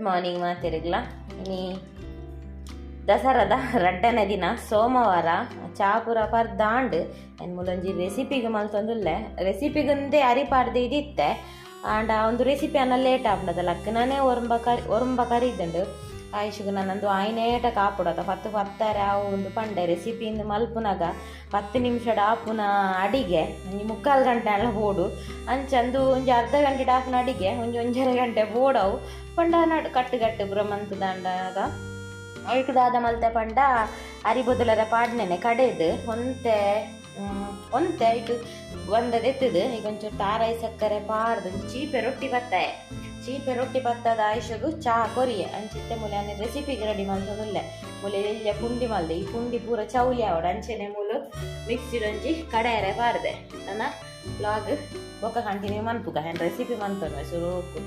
Good morning ಮಾತೆರಿಗ್ಲ. ಇನಿ ದಸರಾದ ರಡ್ಡನೇ ದಿನ ಸೋಮವಾರ ಚಾಪುರ ಪರ್ದಾಂಡ್ ಎನ್ ಮೂಲೊಂಜಿ ರೆಸಿಪಿಗೆ ಮಲ್ತೊಂದುಲ್ಲೆ. ರೆಸಿಪಿಗಂದೇ ಅರಿಪಾಡ್ದು ಇದಿತ್ತೆ ಆಂಡ ಒಂದು ರೆಸಿಪಿ ಅನ್ನ ಲೇಟ್ ಆಪುಂಡದ ಲಕ್ ನಾನೇ ಒರಂಬ ಕರಿದ್ಂಡು ಆಯುಷಿಗೆ ನನ್ನೊಂದು ಆಯ್ನೇಟ ಕಾಪುಡತ ಪತ್ತು ಪತ್ತಾರೆ ಅವು ಒಂದು ಪಂಡೆ ರೆಸಿಪಿಯಿಂದ ಮಲ್ಪುನಾಗ 10 ನಿಮಿಷದ ಆಪುನ ಅಡಿಗೆ ಒಂಜಿ 3/4 ಗಂಟೆ ಅಲ್ಲ ಬೋಡು ಅಂಚಂದು ಒಂಜಿ ಅರ್ಧ ಗಂಟೆ ಆಪುನ ಅಡಿಗೆ ಒಂಜಿ 1.5 ಗಂಟೆ ಬೋಡವು ಪಂಡ ನಡು ಕಟ್ಟು ಕಟ್ಟು ಪೂರ ಮಂತುದಾಂಡಾಗ ಐಕ್ ದಾದ ಮಲ್ತೆ ಪಂಡ ಅರಿ ಬೊದಲರ ಪಾಡ್ನೆನೆ ಕಡೆದು ಒಂತೆ ಒಂತೆ ಐಟ್ ಒಂದದೆತ್ತದು ಈಗ ಒಂಚೂರು ತಾರಾಯಿ ಸಕ್ಕರೆ ಪಾಡ್ದು ಒಂಜಿ ಚೀಪೆ ರೊಟ್ಟಿ ಬತ್ತಾಯ ಚೀಪೆ ರೊಟ್ಟಿ ಬತ್ತದ ಆಯುಷಗು ಚಾ ಕೊರಿಯೆ ಅಂಚಿತ್ತೆ ಮೂಲೆ ಅನ್ನ ರೆಸಿಪಿಗೆ ರೆಡಿ ಮಲ್ತೊಂದುಲ್ಲೆ. ಮೂಲೆ ಎಲ್ಯ ಪುಂಡಿ ಮಲ್ದೆ ಈ ಪುಂಡಿ ಪೂರ ಚೌಲಿ ಆವಡು ಅಂಚೆನೆ ಮೂಲು ಮಿಕ್ಸಿಡ್ ಒಂಜಿ ಕಡೆಯರೆ ಪಾಡ್ದೆ ನನ್ನ ಬ್ಲಾಗ್ ಬೊಕ್ಕ ಕಂಟಿನ್ಯೂ ಮನ್ಪುಗ ಹೆನ್ ರೆಸಿಪಿ ಮನ್ಪುವೆ ಸುರುಕು.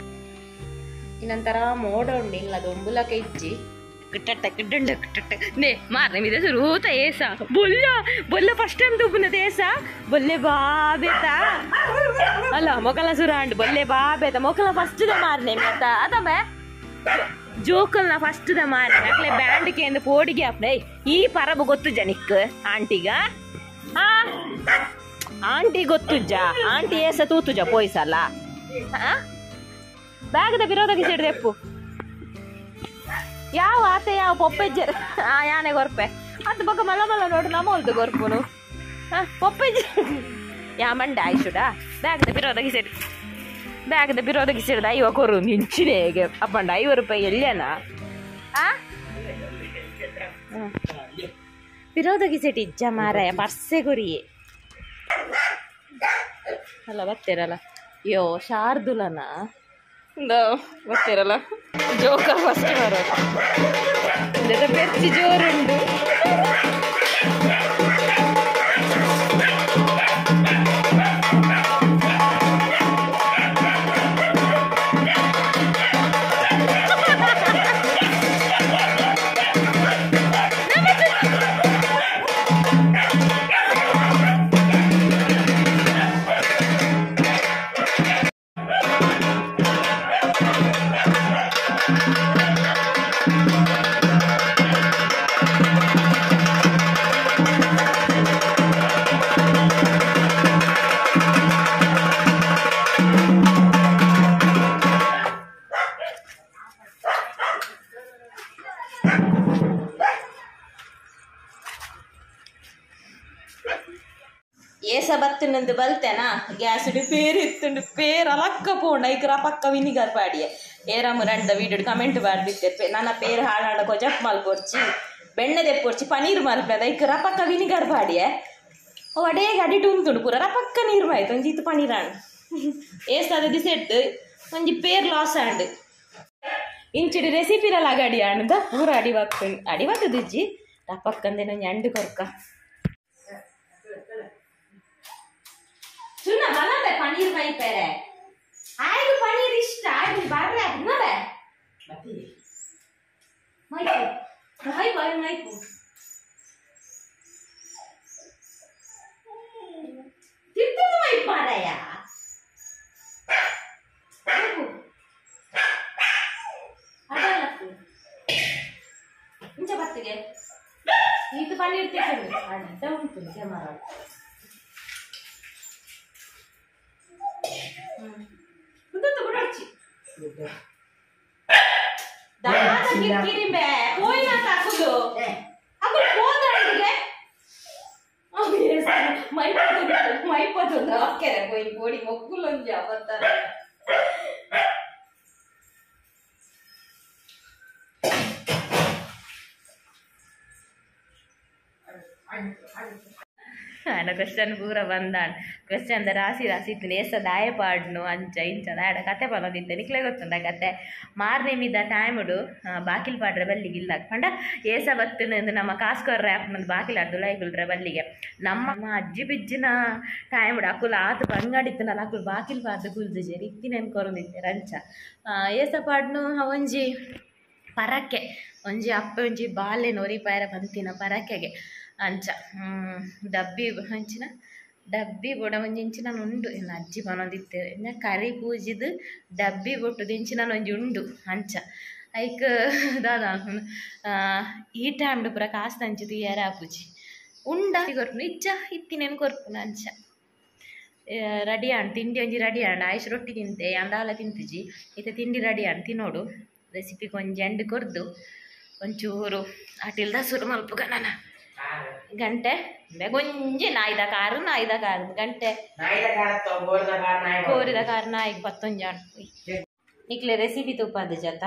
ಇನ್ನೊಂಥರ ಮೋಡ ಉಂಡು ಇಲ್ಲ ಅದು ಒಂಬುಲಕ ಇಜ್ಜಿ ಕಿಟ್ಟಟ್ಟ ಕಿಡ್ಡಂಡ ಕಿಟ್ಟಟ್ಟ ನೇ ಮಾರ್ನೆ ಮಿದೆ ಸುರೂತ ಏಸ ಬೊಲ್ಲ ಬೊಲ್ಲ ಫಸ್ಟ್ ಟೈಮ್ ತುಪ್ಪುನದ ಏಸ ಬೊಲ್ಲೆ ಬಾಬೇತ ಅಲ್ಲ ಮೊಕಲ ಸುರಾಂಡ್ ಬೊಲ್ಲೆ ಬಾಬೇತ ಮೊಕಲ ಫಸ್ಟ್ the ಮಾರ್ನೆ ಮೇತ ಅದಮ್ಮ ಜೋಕಲ್ನ ಫಸ್ಟ್ the ಮಾರ್ನೆ ಅಕ್ಲೆ ಬ್ಯಾಂಡ್ ಕೇಂದ್ರ ಪೋಡಿಗೆ ಅಪ್ನೆ ಈ ಪರಬು ಗೊತ್ತು ಜನಿಕ್ ಆಂಟಿಗ ಆ ಆಂಟಿ ಗೊತ್ತುಜ್ಜ ಆಂಟಿ ಏಸ ತೂತುಜ ಪೋಯ್ಸಲ್ಲ ಬ್ಯಾಗದ ಬಿರೋದಕ್ಕೆ ಸಿಡ್ದೆಪ್ಪು ಯಾವ ಆತೆ ಯಾವ ಪೊಪ್ಪೆಜ್ಜರ್ ಆ ಯಾನೆ ಗೊರ್ಪೆ ಅದು ಬೊಕ್ಕ ಮಲ್ಲ ಮಲ್ಲ ನೋಡು ನಮ್ಮ ಹೊಲ್ದು ಗೊರ್ಪುನು ಪೊಪ್ಪೆಜ್ಜ ಯಾ ಮಂಡೆ ಆಯ್ಸುಡ ಬ್ಯಾಗದ ಬಿರೋದಕ್ಕೆ ಸಿಡ್ ಬ್ಯಾಗದ ಬಿರೋದಕ್ಕೆ ಸಿಡ್ದ 50 ಕೊರು ನಿಂಚಿನೇ ಹೇಗೆ ಅಪ್ಪಂಡ 50 ರೂಪಾಯಿ ಎಲ್ಲೇನಾ ಆ ಬಿರೋದಕ್ಕೆ ಸೆಟ್ ಇಜ್ಜ ಮಾರಾಯ ಪರ್ಸೆ ಕೊರಿಯೆ ಅಲ್ಲ ಬರ್ತೀರಲ್ಲ ಅಯ್ಯೋ ಶಾರ್ದುಲನ ಬರ್ತೀರಲ್ಲ ಜೋಕರ್ ಫಸ್ಟ್ ಬರೋದು ಪೆರ್ಚಿ ಜೋರುಂಡು. ಏಸ ಬತ್ತಿನಂದು ಬಲ್ತೆನಾ ಗ್ಯಾಸ್ ಪೇರು ಇತ್ತುಂಡು ಪೇರು ಅಲಕ್ಕ ಪೋಂಡ ಐಕ್ರ ಪಕ್ಕ ವಿನಿಗರ್ ಪಾಡಿಯೆ ಏರಮ್ಮ ರಂಡ ವೀಡಿಯೋ ಕಮೆಂಟ್ ಬಾರ್ದಿತ್ತೆ ನನ್ನ ಪೇರು ಹಾಳಾಡ ಕೊಜಪ್ ಮಲ್ಪೊರ್ಚಿ ಬೆಣ್ಣೆ ದೆಪ್ಪೊರ್ಚಿ ಪನೀರ್ ಮಲ್ಪದ ಐಕ್ರ ಪಕ್ಕ ವಿನಿಗರ್ ಪಾಡಿಯೆ ಅವು ಅಡೇಗೆ ಅಡಿಟು ಉಂಟುಂಡು ಪೂರ ರಪಕ್ಕ ನೀರು ಮಾಯ್ತು ಒಂಜಿ ಇತ್ತು ಪನೀರಾಂಡ್ ಏಸಾದ ದಿಸೆಟ್ಟು ಒಂಜಿ ಪೇರು ಲಾಸ್ ಆಂಡ್ ಇಂಚಿಡಿ ರೆಸಿಪಿನ ಅಡಿ ಆಂಡ್ದ ಪೂರ ಅಡಿವಾಗ್ತು ಅಡಿವಾಗ್ತದಿಜ್ಜಿ ರಪಕ್ಕಂದೇನ ಒಂಜಿ ಅಂಡು ಕೊರ್ಕ ಸುನ್ನ ಬಲಬೆ ಪನೀರ್ ಮೈಪೆರೆ ಆಯ್ತು ಪನೀರ್ ಇಷ್ಟ ಆಯ್ತು ಬರ್ರೆ ತಿನ್ನಬೆ ಮೈಪು ಮೈಪು ಆಯ್ತು ಮೈಪು ತಿಂತದ್ದು ಮೈಪು ಮಾರಾಯ ಮೈಪು ಅದಲ್ಲ ಇಂಚ ಬತ್ತಿಗೆ ಇದು ಪನೀರ್ ತಿಂದು ಅಡ್ಡ ಉಂಟು ಮರ ದಾದ ಕಿರಿಕಿರಿಂಬೆ ಹೋಯ್ನ ಸಾಕುದು ಅಕುಲು ಹೋದಾಡಿಗೆ ಮೈಪದು ಹಾಕ್ಯಾರೆ ಪೋಯಿ ಪೋಡಿ ಮೊಕ್ಕುಲೊಂಜಿ ಅಬತ್ತಾರೆ ಆಡ ಕ್ವಶನ್ ಪೂರ ಬಂದಾಣ ಕ್ವಶನ್ ರಾಸಿ ರಾಸಿ ಇತ್ತು ಏಸ ದಾಯ ಪಾಡ್ನು ಅಂಚ ಇಂಚ ದಾಯಡ ಕತೆ ಪನೊಂದಿತ್ತೆ ನಿಕ್ಲೆ ಗೊತ್ತುಂಡ ಕತೆ ಮಾರ್ನೆಮಿದ ಟೈಮುಡು ಬಾಕಿಲ್ ಪಾಡ್ರೆ ಬಲ್ಲಿಗೆ ಇಲ್ಲ ಪಂಡ ಏಸ ಬತ್ತುನು ನಮ್ಮ ಕಾಸ್ಕೊರ್ರೆ ಆಪ್ನೊಂದು ಬಾಕಿಲ್ ಆಡ್ದುಲ ಬಲ್ಲಿಗೆ ನಮ್ಮ ಅಜ್ಜಿ ಬಿಜ್ಜಿನ ಟೈಮುಡು ಅಕುಲು ಆತ ಬಂಗಾಡಿತ್ತನಲ್ಲ ಅಕುಲು ಬಾಕಿಲ್ ಪಾಡ್ದು ಕುಲ್ದು ಜೇರಿ ಇತ್ತಿನೇನು ಕೊರೊಂದಿತ್ತೆ ರಂಚ ಏಸ ಪಾಡ್ನು ಒಂಜಿ ಪರಕ್ಕೆ ಒಂಜಿ ಅಪ್ಪೆ ಒಂಜಿ ಬಾಲೆ ನೊರಿ ಪಾಯರ ಬಂತಿನ ಪರಕೆಗೆ ಅಂಚ ಡಬ್ಬಿ ಅಂಚಿನ ಡಬ್ಬಿ ಬೊಡ ಒಂಜಿ ಇಂಚಿನ ಉಂಡು ಇನ್ನು ಅಜ್ಜಿ ಪನೊಂದಿತ್ತೆ ಇನ್ನು ಕರಿ ಪೂಜಿದು ಡಬ್ಬಿ ಬೊಟ್ಟುದು ಇಂಚಿನ ಒಂಜಿ ಉಂಡು ಅಂಚ. ಐಕ್ ದಾದ ಈ ಟೈಮ್ಡ್ ಪೂರ ಕಾಸು ದಂಚಿ ತುಯ್ಯಾರ ಆಪುಜಿ ಉಂಡ ಕೊರ್ಪುನು ಇಜ್ಜ ಇತ್ತಿನೇನು ಕೊರ್ಪುನು ಅಂಚ ರೆಡಿ ಆಂಡ್ ತಿಂಡಿ ಒಂಜಿ ರೆಡಿ ಆಂಡ್ ಆಯುಷ್ ರೊಟ್ಟಿ ತಿಂತೆ ಅಂದಾಲ ತಿಂತಿಜಿ ಇತ್ತೆ ತಿಂಡಿ ರೆಡಿ ಆಂಡ್ ತಿನ್ನೋಡು ರೆಸಿಪಿ ಒಂಜಿ ಎಂಡ್ ಕೊರ್ದು ಒಂಚೂರು ಅಟಿಲ್ದ ಸುರು ಮಲ್ಪುಗ ನನ್ನ ಗಂಟೆ ಒಂಜಿ ನಾಯ್ದ ಕಾರು ನಾಯ್ದ ಕಾರು ಗಂಟೆ ಕೋರಿದ ಕಾರು ನಾಯಿಗೆ ಪತ್ತೊಂಜಾಣ್ ನಿಕ್ಲೆ ರೆಸಿಪಿ ತುಪ್ಪಾದ ಜಾತ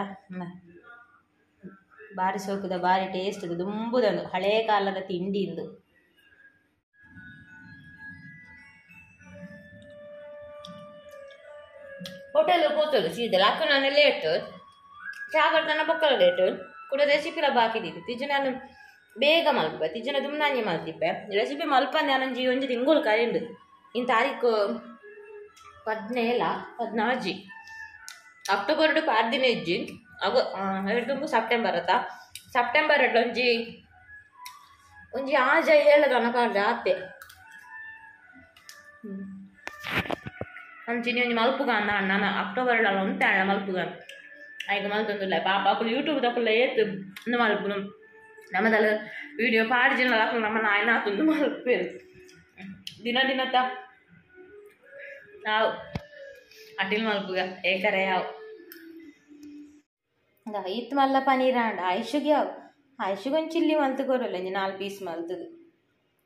ಬಾರಿ ಸೋಕುದ ಬಾರಿ ಟೇಸ್ಟ್ ದುಂಬುದೊಂದು ಹಳೇ ಕಾಲದ ತಿಂಡಿ ಇಂದು ಹೋಟೆಲ್ ಪೋತಲು ಸೀದಾ ಅಕ್ಕ ನಾನು ಲೇಟ್ ಚಾ ಬರ್ತಾನ ಬೊಕ್ಕಲ ಲೇಟ್ ಕೂಡ ರೆಸಿಪಿಲ ಬಾಕಿ ದಿದ್ದು ತಿಜು ನಾನು ಬೇಗ ಮಲ್ಪ ತಿಜುನ ದುಮ್ನಾಂಜಿ ಮಲ್ತಿಪ್ಪೆ ರೆಸಿಪಿ ಮಲ್ಪಂದೆ ನಾನೊಂಜಿ ಒಂಜಿ ತಿಂಗಳು ಕರಿಂಡು ಇನ್ ತಾರೀಕು 17 14 ಅಕ್ಟೋಬರ್ ಪಾರ್ದಿನ ಇಜ್ಜಿ ಅಗ ಎರಡು ಸೆಪ್ಟೆಂಬರ್ ಅತ್ತ ಸೆಪ್ಟೆಂಬರ್ ಒಂಜಿ ಒಂಜಿ ಆಜ ಏಳದನ ಪಾಡ್ದೆ ಆತೆ ಅಂಚಿನಿ ಒಂಜಿ ಮಲ್ಪುಗ ಅಣ್ಣ ಅಣ್ಣ ಅಕ್ಟೋಬರ್ ಒಂತೆ ಅಣ್ಣ ಮಲ್ಪುಗ ಐಕ ಮಲ್ತೊಂದುಲ್ಲ ಪಾಪ ಅಕುಲು ಯೂಟ್ಯೂಬ್ ದಕುಲ್ಲ ಏತ್ ಇಂದು ಮಲ್ಪುನು ನಮ್ಮದಲ್ಲ ವಿಡಿಯೋ ಪಾಡ್ಜಿನ ಅಕುಲು ನಮ್ಮ ನಾಯಿನ ಆತುಂದು ಮಲ್ಪೇರು ದಿನ ದಿನತ ನಾವು ಅಟಿಲ್ ಮಲ್ಪುಗ ಏಕರೆ ಯಾವು ಇತ್ತು ಮಲ್ಲ ಪನೀರ್ ಆಂಡ ಆಯುಷುಗೆ ಯಾವು ಆಯುಷುಗೆ ಒಂದು ಚಿಲ್ಲಿ ಮಲ್ತು ಕೊರಲ್ಲ ಒಂಜಿ 4 ಪೀಸ್ ಮಲ್ತದು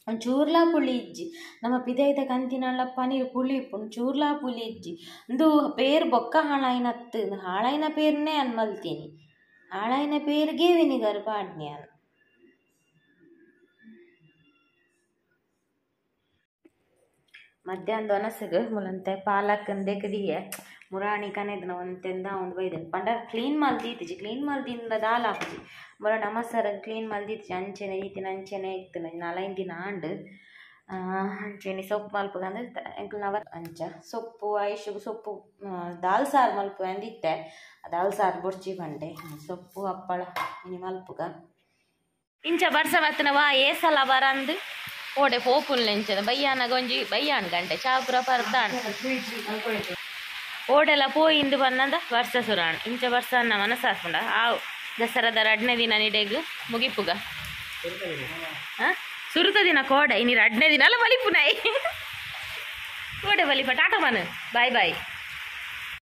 ಒಂದು ಚೂರ್ಲಾ ಪುಳಿ ಇಜ್ಜಿ ನಮ್ಮ ಪಿದೈದ ಕಂತಿನಲ್ಲ ಪನೀರ್ ಪುಳಿ ಇಪ್ಪುಂಡು ಚೂರ್ಲಾ ಪುಳಿ ಇಜ್ಜಿ ಒಂದು ಪೇರು ಬೊಕ್ಕ ಹಾಳಾಯಿನತ್ತು ಹಾಳಾಯಿನ ಪೇರ್ನೇ ಅನ್ ಮಲ್ತೀನಿ ಹಾಳಾಯಿನ ಪೇರ್ಗೆ ವಿನಿಗರ್ ಪಾಡ್ನಿ ಅನ್ ಮಧ್ಯಾಹ್ನದ ಒನಸಗು ಮುಲಂತೆ ಪಾಲಕ್ ಅಂದೇಕದಿಯೆ ಮುರಾಣಿ ಕನೆದನ ಒಂತೆಂದ ಒಂದು ಬೈದನ್ ಪಂಡ ಕ್ಲೀನ್ ಮಲ್ದೀತಿಜಿ ಕ್ಲೀನ್ ಮಲ್ದಿಂದ ದಾಲ ಆಪುಜಿ ಮುರ ನಮಸರ ಕ್ಲೀನ್ ಮಲ್ದೀತಿಜಿ ಅಂಚೆನೆ ಈತಿನ ಅಂಚೆನೆ ಇತ್ತು ನಾಲೈದು ದಿನ ಆಂಡ್ ಅಂಚೆನೆ ಸೊಪ್ಪು ಮಲ್ಪುಗ ಅಂದ್ರೆ ಎಂಕುಲು ನವ ಅಂಚ ಸೊಪ್ಪು ಆಯುಷುಗು ಸೊಪ್ಪು ದಾಲ್ ಸಾರು ಮಲ್ಪು ಅಂದಿತ್ತೆ ದಾಲ್ ಸಾರು ಬೊಡ್ಚಿ ಪಂಡೆ ಸೊಪ್ಪು ಹಪ್ಪಳ ಇನಿ ಮಲ್ಪುಗ ಇಂಚ ಬರ್ಸ ಬತ್ತನ ವಾ ಏ ಸಲ ಬರಂದು ಓಡೆ ಪೋಪುಲ್ ನೆಂಚದ ಬಯ್ಯಾನ ಒಂಜಿ ಬಯ್ಯಾನ್ ಗಂಟೆ ಚಾಪುರ ಪರ್ದಾಣ ಓಡೆಲ್ಲ ಪೋಯಿಂದು ಬಂದಂದ ವರ್ಷ ಸುರಾಣ್ ಇಂಚ ವರ್ಷ ಅನ್ನ ಮನಸ್ಸಾಸ್ಪುಂಡ ಆವು ದಸರಾದ ರಡ್ನೇ ದಿನ ನಿಡೆಗ್ ಮುಗಿಪುಗ ಸುರುತ ದಿನ ಕೋಡೆ ಇನಿ ರಡ್ನೇ ದಿನ ಅಲ್ಲ ಬಲಿಪುನಾಯಿ ಕೋಡೆ ಬಲಿಪ ಟಾಟಾ ಮನು ಬಾಯ್ ಬಾಯ್.